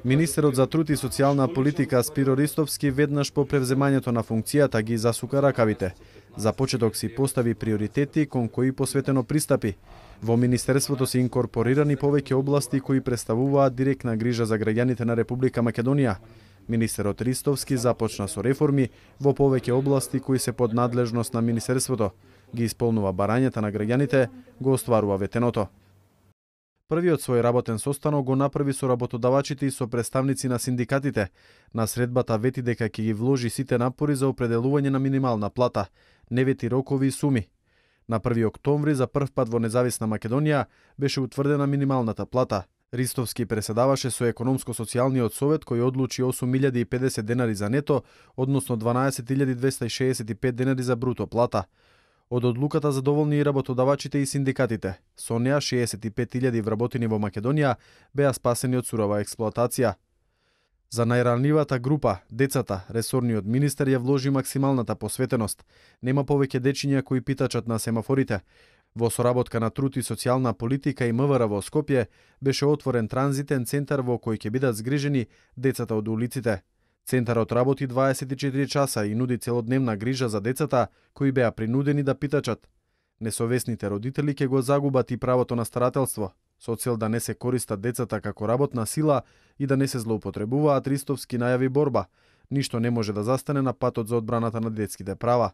Министерот за труд и социјална политика Спиро Ристовски веднаш по превземањето на функцијата ги засука ракавите. За почеток си постави приоритети кон кои посветено пристапи. Во Министерството се инкорпорирани повеќе области кои представуваат директна грижа за граѓаните на Република Македонија. Министерот Ристовски започна со реформи во повеќе области кои се под надлежност на Министерството. Ги исполнува барањата на граѓаните, го остварува ветеното. Првиот свој работен состанок го направи со работодавачите и со представници на синдикатите. На средбата вети дека ќе ги вложи сите напори за определување на минимална плата, не вети рокови и суми. На 1 октомври за прв пат во независна Македонија беше утврдена минималната плата. Ристовски преседаваше со економско-социјалниот совет кој одлучи 8.050 денари за нето, односно 12.265 денари за бруто плата. Од одлуката задоволни и работодавачите и синдикатите. Со неа 65.000 вработени во Македонија беа спасени од сурова експлоатација. За најранливата група, децата, ресорниот министер ја вложи максималната посветеност. Нема повеќе дечиња кои питачат на семафорите. Во соработка на труд и социјална политика и МВР во Скопје беше отворен транзитен центар во кој ќе бидат згрижени децата од улиците. Центарот работи 24 часа и нуди целодневна грижа за децата кои беа принудени да питачат. Несовесните родители ќе го загубат и правото на старателство, со цел да не се користат децата како работна сила и да не се злоупотребуваат. Ристовски најави борба. Ништо не може да застане на патот за одбраната на детските права.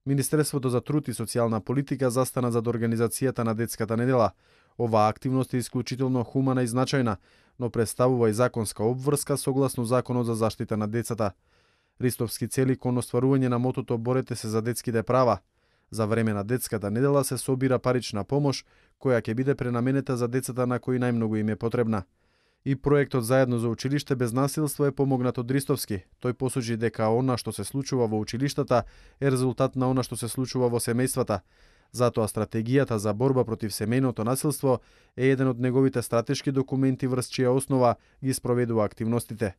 Министерството за труд и социјална политика застана зад организацијата на детската недела. Оваа активност е исклучително хумана и значајна, но представува и законска обврска согласно Законот за заштита на децата. Ристовски цели кон остварување на мотото "Борете се за детските права". За време на детската недела се собира парична помош која ќе биде пренаменета за децата на кои најмногу им е потребна. И проектот Заедно за училиште без насилство е помогнат од Ристовски. Тој посочи дека она што се случува во училиштата е резултат на она што се случува во семејствата. Затоа стратегијата за борба против семејното насилство е еден од неговите стратешки документи врз чија основа ги спроведува активностите.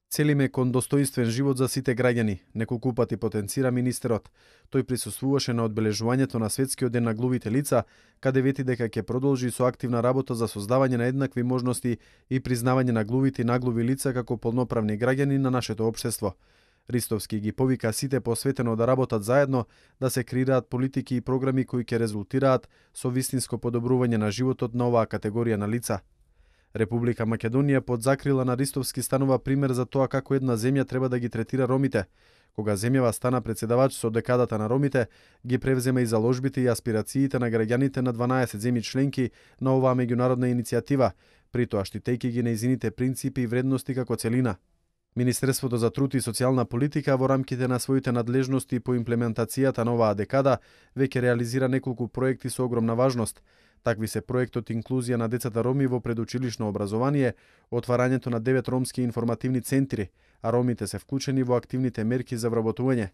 Целиме кон достоинствен живот за сите граѓани, неколку пати потенцира министерот. Тој присуствуваше на одбележувањето на Светскиот ден на глувите лица, каде вети дека ќе продолжи со активна работа за создавање на еднакви можности и признавање на глувите и наглуви лица како полноправни граѓани на нашето општество. Ристовски ги повика сите посветено да работат заедно, да се креираат политики и програми кои ќе резултираат со вистинско подобрување на животот на оваа категорија на лица. Република Македонија под закрила на Ристовски станува пример за тоа како една земја треба да ги третира ромите. Кога земјава стана председавач со декадата на ромите, ги превзема и заложбите и аспирациите на граѓаните на 12 земји членки на оваа меѓународна иницијатива, притоа штитејќи ги нејзините принципи и вредности како целина. Министерството за труд и социјална политика во рамките на своите надлежности по имплементацијата на оваа декада веќе реализира неколку проекти со огромна важност. Такви се проектот Инклузија на децата роми во предучилишно образование, отварањето на 9 ромски информативни центри, а ромите се вклучени во активните мерки за вработување.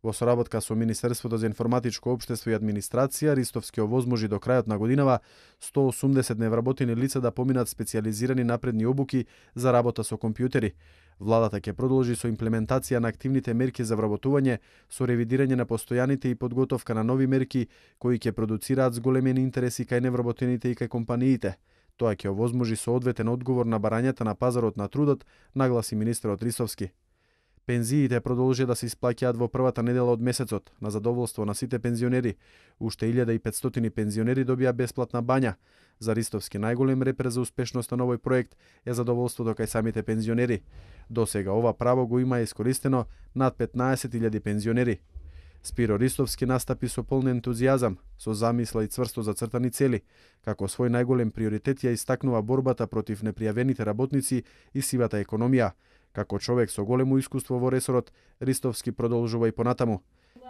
Во соработка со Министерството за информатичко општество и администрација, Ристовски овозможи до крајот на годинава 180 невработени лица да поминат специјализирани напредни обуки за работа со компјутери. Владата ќе продолжи со имплементација на активните мерки за вработување, со ревидирање на постојаните и подготовка на нови мерки кои ќе продуцираат зголемени интереси кај невработените и кај компаниите. Тоа ќе овозможи соодветен одговор на барањата на пазарот на трудот, нагласи министерот Ристовски. Пензиите продолжи да се исплаќаат во првата недела од месецот, на задоволство на сите пензионери. Уште 1500 пензионери добија бесплатна бања. За Ристовски најголем репер за успешноста на овој проект е задоволството кај самите пензионери. До сега ова право го има искористено над 15.000 пензионери. Спиро Ристовски настапи со полн ентузијазам, со замисла и цврсто зацртани цели. Како свој најголем приоритет ја истакнува борбата против непријавените работници и сивата економија. Како човек со големо искуство во ресорот, Ристовски продолжува и понатаму.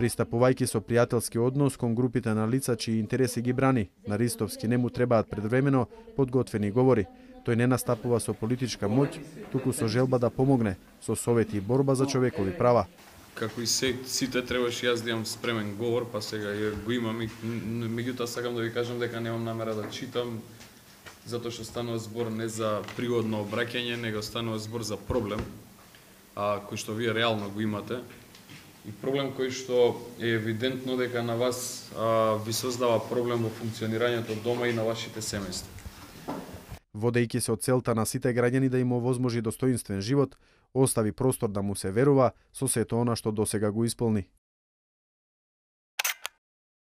Пристапувајќи со пријателски однос кон групите на лица чии интереси ги брани, на Ристовски не му требаат предвремено подготвени говори. Тој не настапува со политичка моќ, туку со желба да помогне, со совети и борба за човекови права. Како и сите требаше јас да имам спремен говор, па сега го имам, меѓутоа сакам да ви кажам дека немам намера да читам, затоа што станува збор не за пригодно обраќање, него станува збор за проблем, кој што вие реално го имате. И проблем кој што е евидентно дека на вас ви создава проблем во функционирањето дома и на вашите семејства. Водејќи се од целта на сите граѓани да им овозможи достоинствен живот, остави простор да му се верува со сето она што досега го исполни.